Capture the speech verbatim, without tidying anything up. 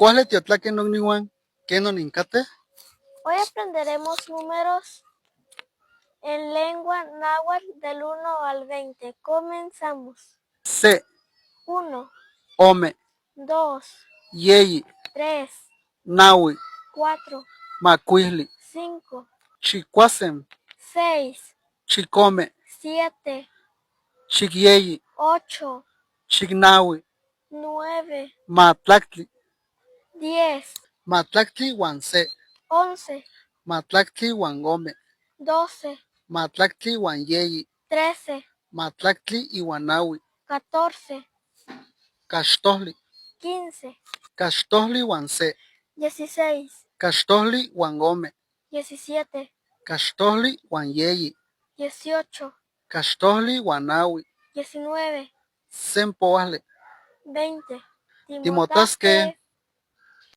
Kuajli tiotlaken nokniuan, keno ni kate? Hoy aprenderemos números en lengua náhuatl del uno al veinte. Comenzamos. Se. Uno. Ome. Dos. Yeyi. Tres. Nahui. Cuatro. Makuili. Cinco. Chikuasem. Seis. Chikome. Siete. Chikyeyi. Ocho. Chiknahui. Nueve. Matlaktli. Diez. Matlaktli uan se. Once. Matlaktli uan ome. Doce. Matlaktli uan yeyi. Trece. Matlaktli uan nahui. Catorce. Kastohli. Quince. Kastohli uan se. Dieciséis. Kastohli uan ome. Diecisiete. Kastohli uan yeyi. Dieciocho. Kastohli uan nahui. Diecinueve. Senpohuajli. Veinte. Timotaske.